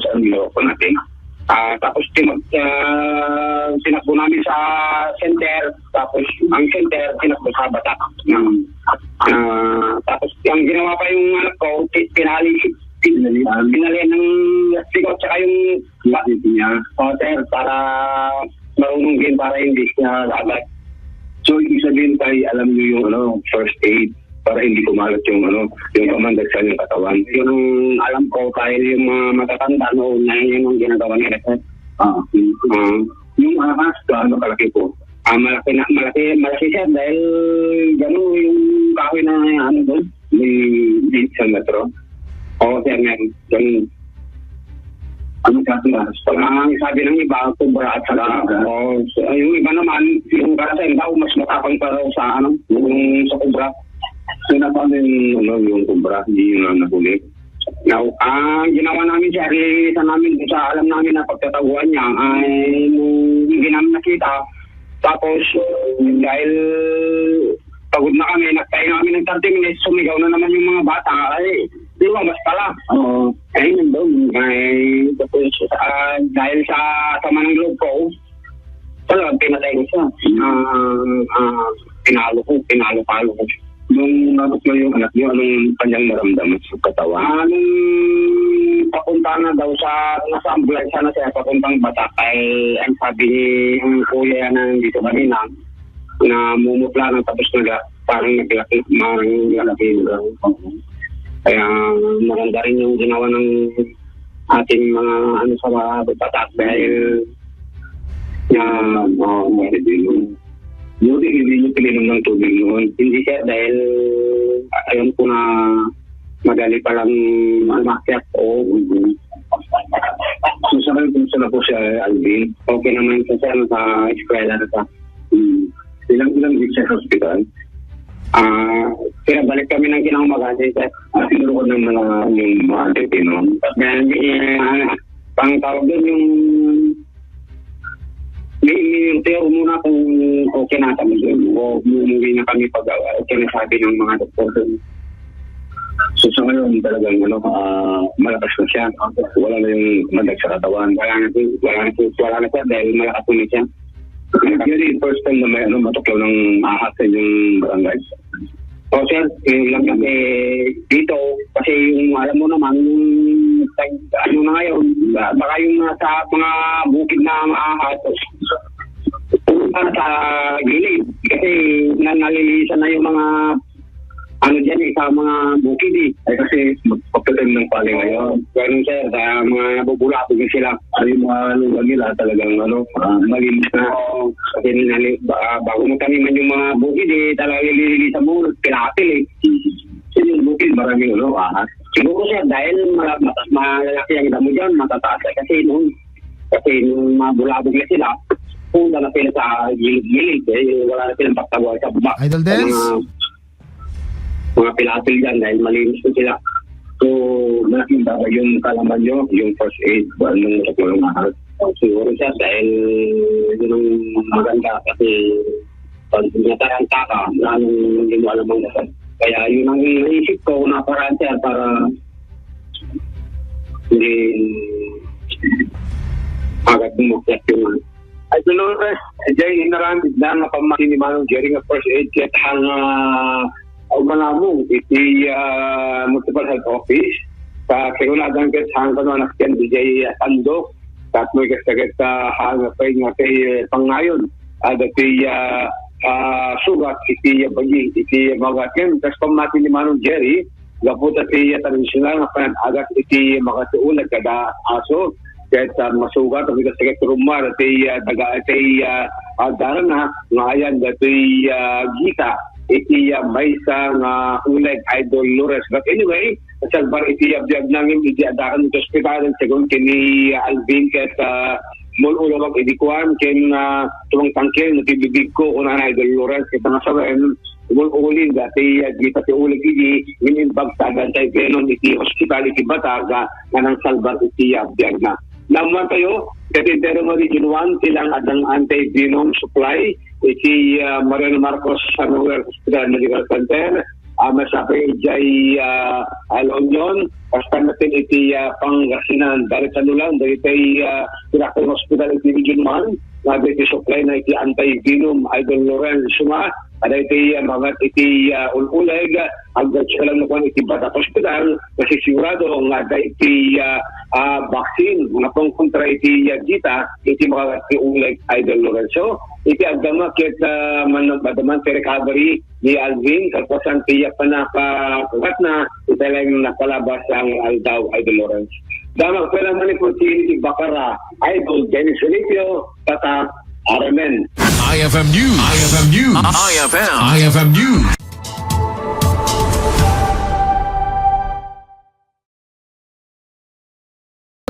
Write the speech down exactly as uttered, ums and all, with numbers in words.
tapos ang ginawa ko natin. Ah, tapos tinag-, ah, tinakbo namin sa center, tapos ang center, tinakbo sa batak. Ah, tapos ang ginawa pa yung anak ko, ti-, tinali, tin-, tinali ng lastik at saka yung ba-, niya. Oh, sir, para marunong din, para hindi siya agad. So, ibig sabihin, tay, alam niyo yung, ano, first aid para hindi kumalat yung, ano, yung pamandag sa inyong katawan. Yung alam ko, dahil yung mga matatanda noon na yun ang ginagawa nila, sir. Ah, ah, yung ahas, gaano kalaki po? Ah, malaki na, malaki, malaki, sir, dahil gano'n yung kahoy na, ano, doon, may, may isang metro. Oo, sir, meron. Ganun. Ano sa ating ahas pala? Ang sabi ng iba, kubra at saka, oo, so, yung iba naman, yung karasenda, mas matapang pa raw sa, ano, yung sa kubra. So, na paano yung, ano, yung kubra? Hindi yun ang nahuli. Now, ang ginawa namin, sir, nilinisan namin sa alam namin na pagtataguan niya, ay hindi namin nakita. Tapos, dahil pagod na kami, nagtayo kami ng thirty minutes, sumigaw na naman yung mga bata. Ay, lumabas pala. Oo. Ayun, yun doon. Ay, tapos, ah, dahil sa sama ng loob ko, talagang pinatay ko siya. Ah, ah, pinalo ko, pinalo-palo ko. Nung nabuklo yung anak niyo, anong kanyang naramdaman sa katawan? Ah, nung papunta na daw sa, nasa ambulansya na siya, papuntang Batak, ay ang sabi ni, ang kuya na nandito kanina, na mumutla na tapos naga, parang naglaki, parang naglaki. Kaya maganda rin yung ginawa ng ating mga, ano, sa mga batas dahil na, oh, hindi, hindi niyo pininom ng tubig noon. Hindi, sir, dahil alam ko na madali palang umakyat. Oo. So, sa ngayon, kumusta na po si Alvin? Okay naman siya, sir, sa eskwela na siya. Hmm. Ilang, ilang weeks sa hospital? Ah, pinabalik kami ng kinaumagahan, sir. Ah, siguro ko ng mga, yung mga Pilipino. Tapos, eh, ah, pang tawag doon, yung may, may teor muna kung okay na kami doon. O umuwi na kami pag, ah, okay na sabi ng mga doktor doon. So, sa ngayon, talagang, ano, ah, malakas na siya. Wala na yung madag sa katawan. Wala na po, wala na po, wala na po dahil malakas na siya. Actually, first time na may, ano, matuklaw ng ahas sa inyong barangay? O, sir, yun lang kasi dito, kasi yung alam mo naman, yung, ano na ngayon, baka yung nasa mga bukid na ahas, pumunta sa gilid. Kasi na, nalilisan na yung mga, ano dyan eh, sa mga bukid eh. Ay, kasi magpapatanim ng pali ngayon. Ganun, sir, sa mga nabubulabog na sila. Ay, yung mga lupa nila talagang, ano, ah, malinis na. Oo. Kasi nali-, ba-, bago mo taniman yung mga bukid eh, talagang lilinisan mo, pinapil eh. Kasi yung bukid, maraming, ano, ahas. Siguro, sir, dahil mala-, matas-, malalaki ang damo dyan, matataas eh. Kasi nung, kasi nung mabulabog na sila, punta na sila sa gilid-gilid eh, wala na silang pagtabuan sa baba. Idol Sa Dens? mga, mga pilapil dyan dahil malinis na sila. So, malaking bagay yung kalaman nyo, yung first aid, kung anong sa tulong mahal. Siguro, sir, dahil yun ang maganda kasi pag nataranta ka, lalong hindi mo alam ang dasal. Kaya yun ang iniisip ko na paraan, sir, para hindi agad umakyat yung ano. Ay, Dolores, jay inaramid na nga pammati ni Manong Jerry nga first aid kit hang, ah, umanamong iti, ah, Municipal Health Office. Sa kigunadan kit hang kano anak yan, dijay, ah, tandok. Tapno ikas-, ikas-, ah, hang pay nga kay, eh, pangayon. Ada ti, ah, ah, sugat iti, ah, bagi, iti, ah, mga ken. Kas pammati ni Manong Jerry, gapu ta ti, ah, tradisyonal nga panag-agas iti makatiulag kada aso. Ket, ah, masugat, ket rumar ti, ah, daga, ti, ah, ah, darana, nga ayan datoy, ah, gita iti, ah, maysa nga uleg, Idol Lores. But anyway, salbar iti, ah, biag nangin, iti addakan iti ospital, segun ken ni, ah, Alvin, ket, ah, mul-ulawag idi kuan, ken, ah, tumangtangken, iti bibig ko, kunana, Idol Lores, ket nga sawen, Umul-uli dati, ah, gita ti uleg idi, minimbag ta adda anti-venom iti hospital iti Batag, ah, nga nangsalbar iti, ah, biagna. Naammoantayo, ket entero nga Region one, ti lang adda anti-venom supply iti, ah, Mariano Marcos San Manuel Hospital Medical Center, ah, masapay idiay, ah, La Union, basta natin iti, ah, Pangasinan, dagiti ano lang, dagiti, ah, pinakang hospital iti Region one, nga iti supply na iti anti-venom, Idol Lorenzo, nga Adda iti, ah, magat iti, ah, ul-uleg, aggaw lang nakuan iti Batang Hospital, nga sigurado nga adda iti, ah, ah, vaccine nga pangkontra iti, ah, gita, iti magat iti uleg, Idol Lorenzo. Iti agdama ket, ah, man-, madama ti recovery ni Alvin, kalpasan ti, ah, panakakugatna, iti lang nakalabas nga aldaw, Idol Lorenzo. Damag pala man iti Bacara, Idol Dennis Felicio, Tatak, Aramen. I F M News. I F M News. I F M. I F M News.